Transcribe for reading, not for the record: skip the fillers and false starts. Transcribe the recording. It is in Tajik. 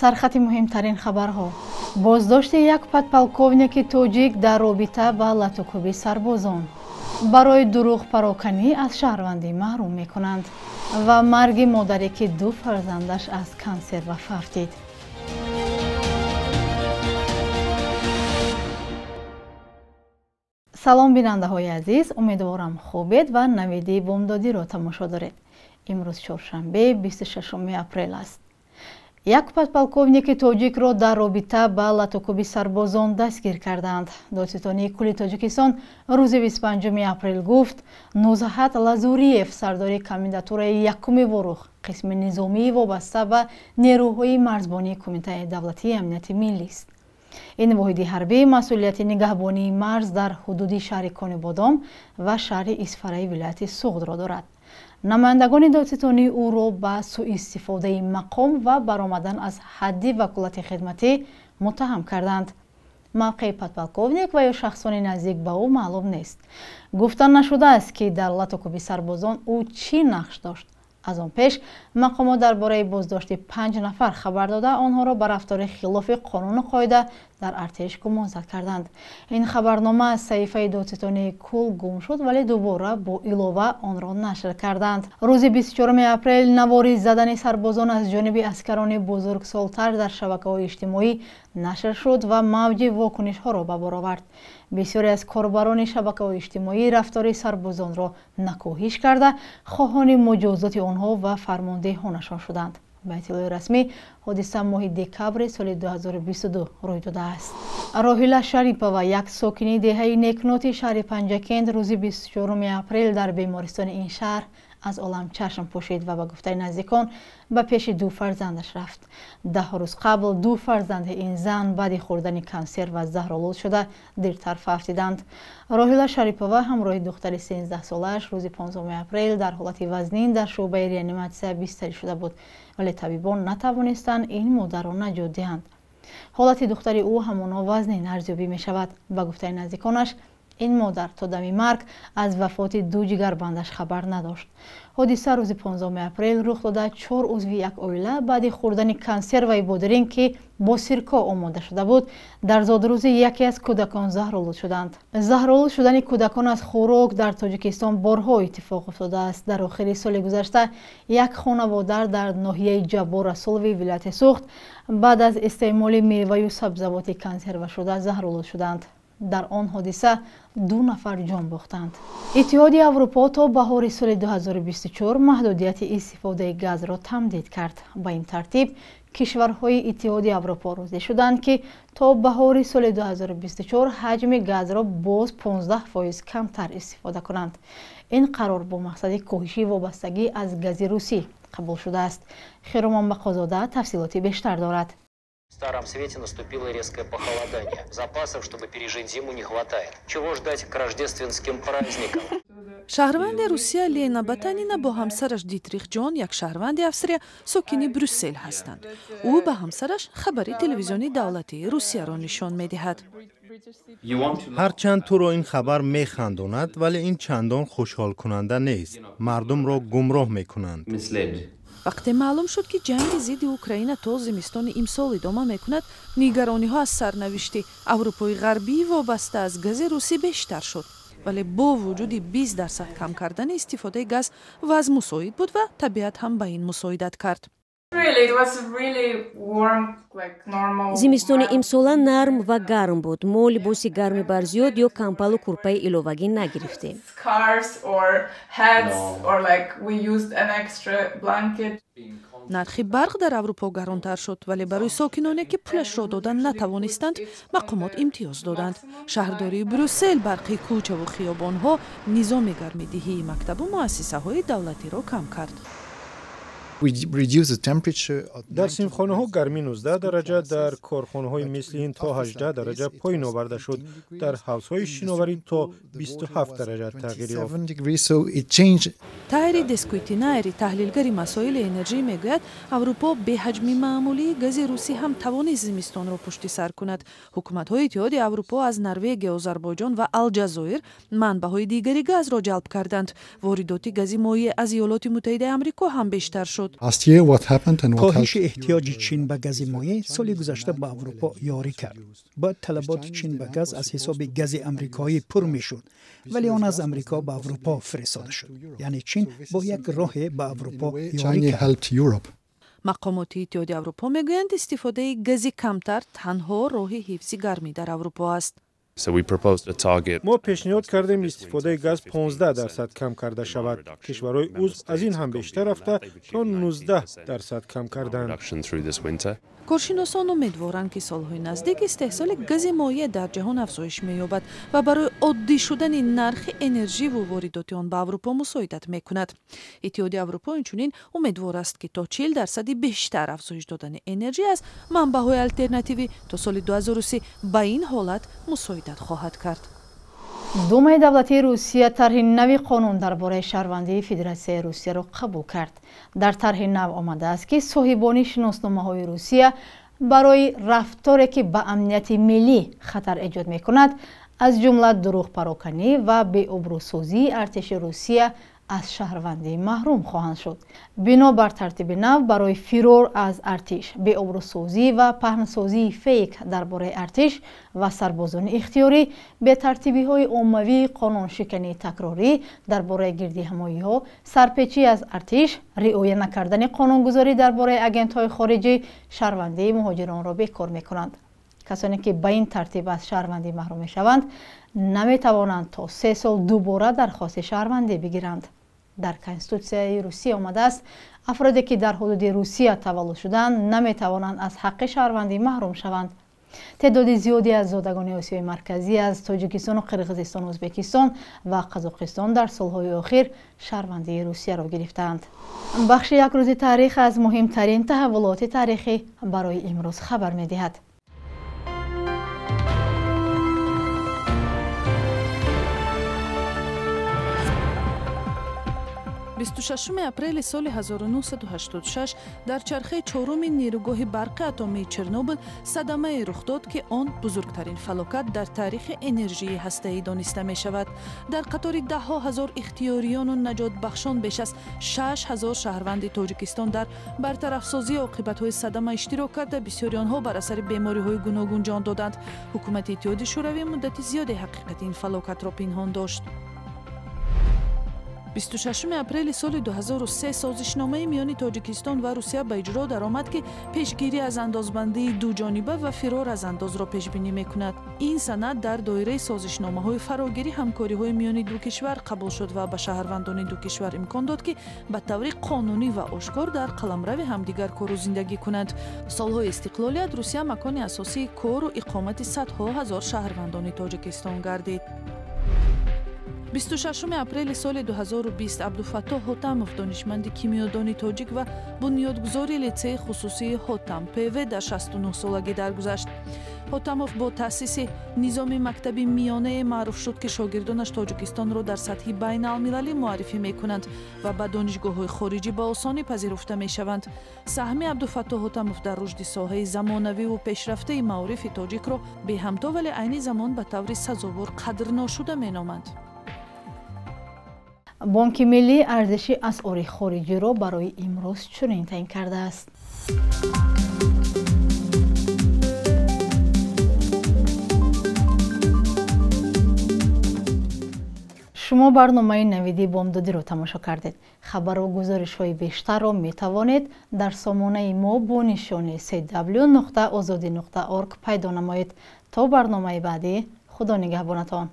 Сархати муҳимтарин хабарҳо. Боздошти як подполковники тоҷик дар робита ба латукӯби сарбозон. Барои дурӯғпароканӣ аз шаҳрвандӣ маҳрум мекунанд. Ва марги модаре, ки ду фарзандаш аз консерва фавтид. Салом, бинандаҳои азиз, умедворам, хубед ва навиди бомдодиро тамошо доред. Имрӯз чоршанбе, 26 апрел аст. Як подполковники тоҷикро дар робита ба латукӯби сарбозон дастгир карданд. Додситонии кулли Тоҷикистон рӯзи 25 апрел гуфт, Нузҳат Лазуриев сардори комендатураи якуми Ворух, қисми низомии вобаста ба нерӯҳои марзбонии Кумитаи давлатии амнияти миллист. Ин воҳиди ҳарбӣ масъулияти нигаҳбонии марз дар ҳудуди шаҳри Конибодом ва шаҳри Исфараи вилояти Суғдро дорад. Намояндагони додситонӣ ӯро ба сӯистифодаи мақом ва баромадан аз ҳадди ваколати хидматӣ муттаҳам карданд. Мавқеи подполковник ва ё шахсони наздик ба ӯ маълум нест. Гуфта нашудааст, ки дар латукӯби сарбозон ӯ чӣ нақш дошт. Аз он пеш мақомот дар бораи боздошти панҷ нафар хабар дода, онҳоро ба рафтори хилофи қонуну қоида дар артиш гумонзад карданд. Ин хабарнома аз саҳифаи додситонии кул гум шуд, вале дубора бо илова онро нашр карданд. Рӯзи 24 апрел навори задани сарбозон аз ҷониби аскарони бузургсолтар дар шабакаҳои иҷтимоӣ нашр шуд ва мавҷи вокунишҳоро ба бор овард. Бисёре аз корбарони шабакаҳои иҷтимоӣ рафтори сарбозонро накӯҳиш карда, хоҳони муҷозоти онҳо ва фармондеҳонашон шуданд. Ба иттилои расмӣ, ҳодиса моҳи декабри соли 2022 рӯй додааст. Роҳила Шарипова, як сокини деҳаи Некноти шаҳри Панҷакент, рӯзи 24 апрел дар бемористони ин шаҳр аз олам чашм пӯшид ва ба гуфтаи наздикон ба пеши ду фарзандаш рафт. 10 рӯз қабл ду фарзанди ин зан баъди хӯрдани консерва заҳролуд шуда, дертар фавтиданд. Роҳила Шарипова ҳамроҳи духтари 13-солааш рӯзи 15 апрел дар ҳолати вазнин дар шӯъбаи реаниматсия бистарӣ шуда буд, вале табибон натавонистанд ин модарро наҷот диҳанд. Ҳолати духтари ӯ ҳамоно вазнин арзёбӣ мешавад. Ба гуфтаи наздиконаш, ин модар то дами марг аз вафоти ду ҷигарбандаш хабар надошт. Ҳодиса рӯзи 15 апрел рух дода, чор узви як оила баъди хӯрдани консерваи бодиринг, ки бо сирко омода шуда буд, дар зодрӯзи яке аз кӯдакон заҳролуд шуданд. Заҳролуд шудани кӯдакон аз хӯрок дар Тоҷикистон борҳо иттифоқ афтодааст. Дар охири соли гузашта як хонавода дар ноҳияи Ҷаббор Расулови вилояти Суғд баъд аз истеъмоли меваю сабзавоти консервашуда заҳролуд шуданд. Дар он ҳодиса ду нафар ҷон бохтанд. Иттиҳоди Аврупо то баҳори соли 2024 маҳдудияти истифодаи газро тамдид кард. Ба ин тартиб кишварҳои Иттиҳоди Аврупо розӣ шуданд, ки то баҳори соли 2024 ҳаҷми газро боз 15% камтар истифода кунанд. Ин қарор бо мақсади коҳиши вобастагӣ аз гази русӣ қабул шудааст. Хиромон Бақозода тафсилоти бештар дорад. В Старом Свете наступило резкое похолодание. Запасов, чтобы пережить зиму, не хватает. Чего ждать к рождественским праздникам? Шаҳрванди Русия Лена Батанина бо ҳамсараш Дитрих Ҷон, як шаҳрванди Австрия, сокини Брюссел ҳастанд. Ӯ ба ҳамсараш хабари телевизиони давлатии Русияро нишон медиҳад. Ҳарчанд туро ин хабар механдонад, вале ин чандон хушҳолкунанда нест. Мардумро гумроҳ мекунанд. Вақте маълум шуд, ки ҷанги зидди Украина то зимистони имсол идома мекунад, нигарониҳо аз сарнавишти Аврупои Ғарбӣ вобаста аз гази русӣ бештар шуд. Вале бо вуҷуди 20% кам кардани истифодаи газ, вазъ мусоид буд ва табиат ҳам ба ин мусоидат кард. Зимистони имсола нарм ва гарм буд. Мо либоси гарми барзиёд ё кампалу курпаи иловагӣ нагирифтем. Нархи барқ дар Аврупо гаронтар шуд, вале барои сокиноне, ки пулашро дода натавонистанд, мақомот имтиёз доданд. Шаҳрдории Брюссел барқи кӯчаву хиёбонҳо, низоми гармидиҳии мактабу муассисаҳои давлатиро кам кард. Дар синфхонаҳо гармӣ 19 дараҷа, дар корхонаҳои мисли ин то 18 дараҷа поин оварда шуд, дар ҳавзҳои шиноварӣ то 27 дараҷа тағйир ёфт. Тайри Дескуйтинайри, таҳлилгари масоили энержӣ, мегӯяд, Аврупо беҳаҷми маъмулии гази русӣ ҳам тавонист зимистонро пушти сар кунад. Ҳукуматҳои Иттиҳоди Аврупо аз Норвегия, Озарбойҷон ва Алҷазоир манбаъҳои дигари газро ҷалб карданд. Воридоти гази моеъ аз Иёлоти Муттаҳидаи Амрико ҳам бештар шуд. шуд. Коҳиши эҳтиёҷи Чин ба гази моеъ соли гузашта ба Аврупо ёрӣ кард. Бояд талаботи Чин ба газ аз ҳисоби гази амрикоӣ пур мешуд, вале он аз Амрико ба Аврупо фиристода шуд. Яъне Чин бо як роҳе ба Аврупо ёрӣ кард. Мақомоти Иттиҳоди Аврупо мегӯянд, истифодаи гази камтар танҳо роҳи ҳифзи гармӣ дар Аврупо аст. Мо пешниҳод кардем, истифодаи газ 15% кам карда шавад. Кишварҳои узв аз ин ҳам бештар рафта, то 19% кам карданд. Коршиносон умедворанд, ки солҳои наздик истеҳсоли гази моеъ дар ҷаҳон афзоиш меёбад ва барои оддӣ шудани нархи энерживу воридоти он ба Аврупо мусоидат мекунад. Иттиҳоди Аврупо инчунин умедвор аст, ки то 40% бештар афзоиш додани энержӣ аз манбаъҳои алтернативӣ то соли 2030 ба ин ҳолат мусоидат хоҳад кард. Думаи давлатии Русия тарҳи нави қонун дар бораи шаҳрвандии Федератсияи Русияро қабул кард. Дар тарҳи нав омадааст, ки соҳибони шиносномаҳои Русия барои рафторе, ки ба амнияти миллӣ хатар эҷод мекунад, аз ҷумла дурӯғпароканӣ ва беобрӯсозии артиши Русия, аз шаҳрвандӣ маҳрум хоҳанд шуд. Бино бар тартиби нав, барои фирор аз артиш, беобрӯсозӣ ва паҳнсозии фейк дар бораи артиш ва сарбозони ихтиёрӣ, бетартибиҳои оммавии, қонуншикании такрорӣ дар бораи гирдиҳамоиҳо, сарпечӣ аз артиш, риоя накардани қонунгузорӣ дар бораи агентҳои хориҷӣ шаҳрвандии муҳоҷиронро бекор мекунанд. Касоне ки ба ин тартиб аз шаҳрвандӣ маҳрум мешаванд, наметавонанд то 3 сол дубора дархости шаҳрвандӣ бигиранд. Дар Конститутсияи Русия омадааст, афроде ки дар ҳудуди Русия таваллуд шуданд, наметавонанд аз ҳаққи шаҳрвандӣ маҳрум шаванд. Теъдоди зиёде аз зодагони Осиёи Марказӣ, аз Тоҷикистону Қирғизистону Ӯзбекистон ва Қазоқистон, дар солҳои охир шаҳрвандии Русияро гирифтаанд. Бахши «Як рӯзи таърих» аз муҳимтарин таҳаввулоти таърихӣ барои имрӯз хабар медиҳад. 26 апрели соли 1986 дар чархаи чоруми нерӯгоҳи барқи атомии Чернобил садамае рух дод, ки он бузургтарин фалокат дар таърихи энержии ҳастаӣ дониста мешавад. Дар қатори даҳҳо ҳазор ихтиёриёну наҷотбахшон беш аз 6000 шаҳрванди Тоҷикистон дар бартарафсозии оқибатҳои садама иштирок карда, бисёри онҳо бар асари бемориҳои гуногун ҷон доданд. Ҳукумати Иттиҳоди Шӯравӣ муддати зиёде ҳақиқати ин фалокатро пинҳон дошт. 26 апрели соли 2003 созишномаи миёни Тоҷикистон ва Русия ба иҷро даромад, ки пешгирӣ аз андозбандии дуҷониба ва фирор аз андозро пешбинӣ мекунад. Ин санад дар доираи созишномаҳои фарогири ҳамкориҳои миёни ду кишвар қабул шуд ва ба шаҳрвандони ду кишвар имкон дод, ки ба таври қонунӣ ва ошкор дар қаламрави ҳамдигар кору зиндагӣ кунанд. Солҳои истиқлолият Русия макони асосии кору иқомати садҳо ҳазор шаҳрвандони Тоҷикистон гардид. 26 апрели соли 2020 Абдуфаттоҳ Ҳотамов, донишманди кимиёдони тоҷик ва бунёдгузори литсеи хусусии Ҳотам ПВ, дар 69 солагӣ даргузашт. Ҳотамов бо таъсиси низоми мактаби миёнае маъруф шуд, ки шогирдонаш Тоҷикистонро дар сатҳи байналмилалӣ муаррифӣ мекунанд ва ба донишгоҳҳои хориҷӣ ба осонӣ пазируфта мешаванд. Саҳми Абдуфаттоҳ Ҳотамов дар рушди соҳаи замонавиву пешрафтаи маорифи тоҷикро беҳамто, вале айни замон ба таври сазовор қадрношуда меноманд. Бонки Миллӣ арзиши асъори хориҷиро барои имрӯз чунин таъин кардааст. Шумо барномаи «Навиди бомдодиро» тамошо кардед. Хабару гузоришҳои бештарро метавонед дар сомонаи мо бо нишони cw.ozodi.org пайдо намоед. То барномаи баъдӣ, Худо нигаҳбонатон.